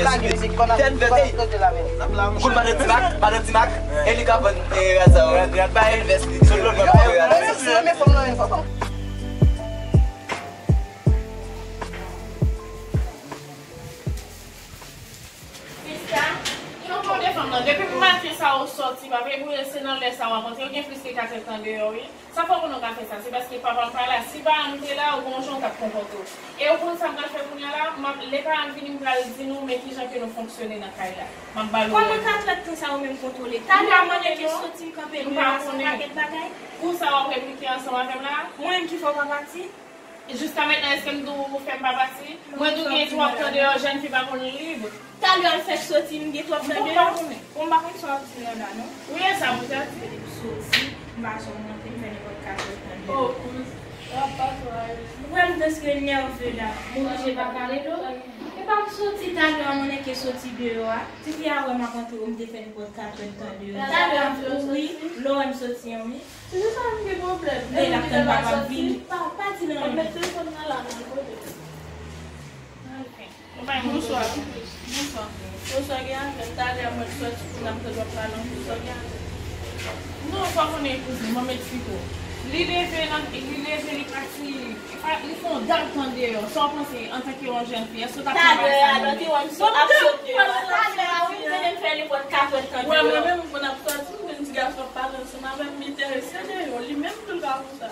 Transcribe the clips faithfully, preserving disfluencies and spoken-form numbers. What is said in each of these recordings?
Tèt vèt, ey. Ou konn madan Timak? Madan Timak, e li ka vann, e, rad sa yo. Rad, rad bay. Vès li, li ka vann rad. Sista, yon pwòblèm fanm Non, depi pou maten sa ou sòti, pa vle brile, se nan lè sa w ap antre. Ou gen plis ke katrèdtan deyò, wi. Sa fè w konnen w ka fè sa, se paske papa m pa la. Si pa m te la, ou gon jan w t ap konpòte w. E ou konn sa m pral fè kounye a la? M ap, lè papa m vini, m pral di nou, men kijan ke nou fonksyone nan kay la. M ap ba l orè. Kòman katrèdtan sa ou menm kontwole? Talè a mwen nèk yo soti, m kanpe deyò a, se yon pakèt bagay. Kou sa w ap replike ansanm avè m la? Mwen menm ki fè w pa pati? Jiska mentnan, èske m di w fè m pa pati? Mwen di w gen twòp tan deyò, jèn fi pa konn lib. Talè a l fèk soti, m gen twòp tan deyò. Bon, m pa konn sa w ap di m nan la, non. Wi, e sa pou ta di. M soti, m pa janm rantre, m fè nenpòt katrèdtan deyò. Oh, kouz. W ap pa twò ale. Ou wè m prèske nève la. M oblije pa pale dlo. E pa m soti talè a, mwen nèk yo soti deyò a. Tifi a wè m ap antre, m te fè nenpòt katrèdtan deyò. Talè a m kouri, lè w wè m soti an, wi. Se sa m gen pwoblèm. Lè l ap tann papa m vini. Pa, pa di l anyen. Mwen met telefòn nan la, nan kote. Bonswa. Bonswa. Bonswa, gen afè. Talè a mwen soti pou n ap tande w ap pale anpil. Sa w gen afè? Non, sa w konnen kouzin, mwen met fiko. Li leve nan, li leve, li pati, li pa, li fè yon dal tan deyò. Sa w panse antanke yon jèn fi? Èske w t ap fè bagay sa menm? Talè a, lè w te wè m sot, ap sot deyò a. Talè a, wi, m te fè li pran katrèdtan deyò. Wè, mwen menm, mwen ap soti, m jwenn ti gason ap pale ansanm avè m, m enterese de yo. Li menm tou l ka konsa.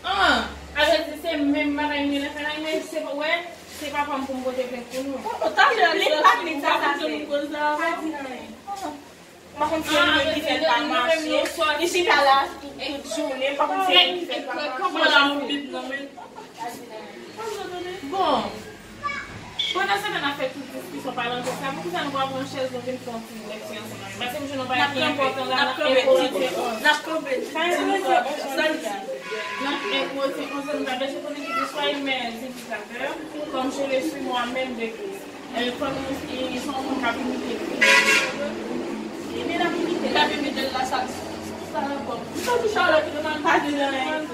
Ah, sa vle di se menm bagay m genlè fè la, men se pa, wè, se papa m pou m pote plent pou nou. Oh, oh, talè a li soti, m pa konn se moun koz la. Pa di anyen. M pa konn si se li menm ki fè l pa mache. Li chita la tout, tout jounen, m pa konn si se li menm ki fè l pa mache. Bon, pandan se tan n ap fè tout diskisyon palante sa, poukisa nou pa pran chèz nou vin fè yon ti lekti ansanm avè m? Paske m jwenn yon bagay ki enpòtan la, nan enpòtan. N ap kanpe, n ap kanpe. Pa enpòtan, sa l di. Nan enpòtan, nou ta bezwen konnen ki te swa mèzi. Kòm je le suis moi-même de Christ. E, kòm, e, se yon moun k ap imite Kris. Ebyen, l ap imite, l ap imite l la, sa, sa rapò. M santi chalè ki nan pa di l anyen.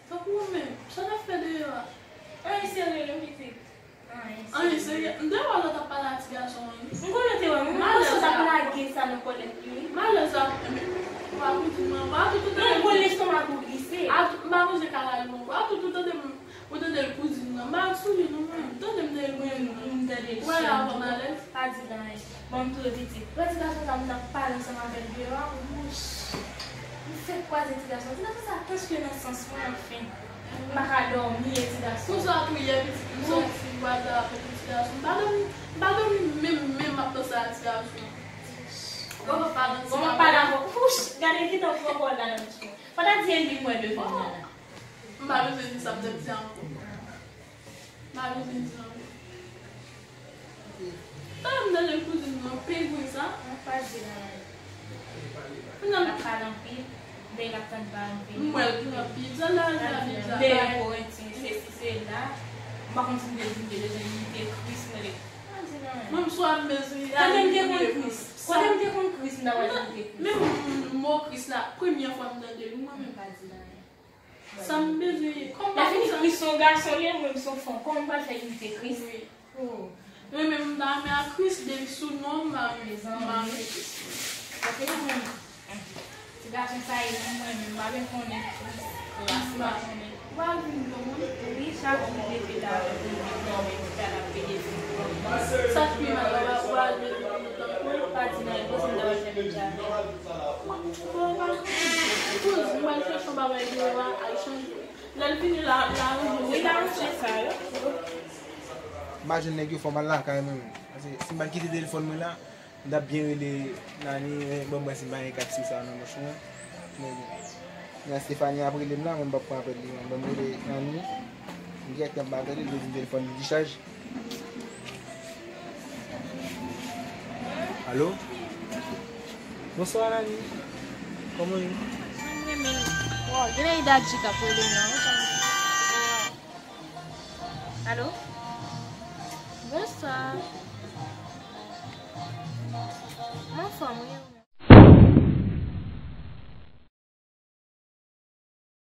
Tankou ou menm, sa n ap fè deyò a? Anyen serye non, pitit. Anyen serye. M te wè lè w t ap pale a ti gason an, wi. M konnen w te wè m, wi. M panse w t ap lage sa nan kòlèt li, wi. Malè sa, enben, ou pa kouzin mwen. Ou pa tout, tout. Non, m konnen lestomak ou glise. A, m pa bezwen ka lage ankò. A, tout, tout, tande m. Ou tande l kouzin nan, m pa sou li non mwen. Tande m tande l kouzin nan. M tande l. Wè la, w pa malèz. Pa di l anyen. Bon, m tou pitit. Wè ti gason sa m t ap pale ansanm avè l deyò a, wouch. M fèk kwaze ti gason. Ti gason sa, prèske nan sans mwen, anfen. M pa ka dòmi, e ti gason. Konsa tou yè pitit, m sòti, m kwaze avèk yon ti gason. M pa dòmi, m pa dòmi menm, menm m ap panse a ti gason. Bon, m ap pale avè w. Wouch, gade kijan w pran kò w la nan bouch mwen. Fò ta di e li m wè devan m nan la. M pa bezwen di sa m t ap di ankò. M pa bezwen di l ankò. Talè m tande kouzin mwen pegwen sa. Mwen pa di l anyen. L ap pale anpil. Dèyè l ap tann pa anpil. M wè l pran pizza la, l ap pizza. Dèyè Korentin, sesi, sela. M pa konn si m te di m te bezwen imite Kris, mwen. Mwen m swa m bezwen. Kote m te konn Kris? Kote m te konn Kris, m ta pral imite Kris? Menm mo Kris la, premyè fwa m tande l, mwen menm. M pa di l anyen. Sa m bezwen ye? Kòm pa konsa. Lè fini Kris se yon gason li ye, mwen m se yon fanm. Kòman m pral fè imite Kris? Wi. Oh. Mwen menm m ta renmen a Kris, depi sou non m pa renmen, m pa renmen Kris. Paske mwen, ti gason sa ye, mwen menm m pa vle konnen Kris, klas m pa konnen. Ou pa vin granmoun? Wi, chak jou m leve la, m leve, m leve, m leve, m leve. Sa k pi mal la, ou pa al leve pou nou tankou l, pa di nan yon kote m ta pral fè menm jan avè l. Bon, pa kouz, mwen chèche yon bagay deyò a, al chanje. Lè l vini la, l aranje. Wi, l aranje sa yo. M pa jwenn nèg yo, fò m al lakay mwen menm. Paske si m pa t kite telefòn mwen la, m t ap byen rele Nani, men bon, mwen si m pa gen kat sou sa nan manch mwen. Men bon. Nan Stephanie ap rele m la, mwen m p ap pran apèl li, mwen. Bon, m rele Nani. M direktè m pa tande, li di m telefòn li dichaj. Alo? Bonswa, Nani. Kòman w ye? Mwen renmen l. Wow, gen Ida G k ap rele m nan, wi. Alo? Bonswa. Mwen anfòm, wi.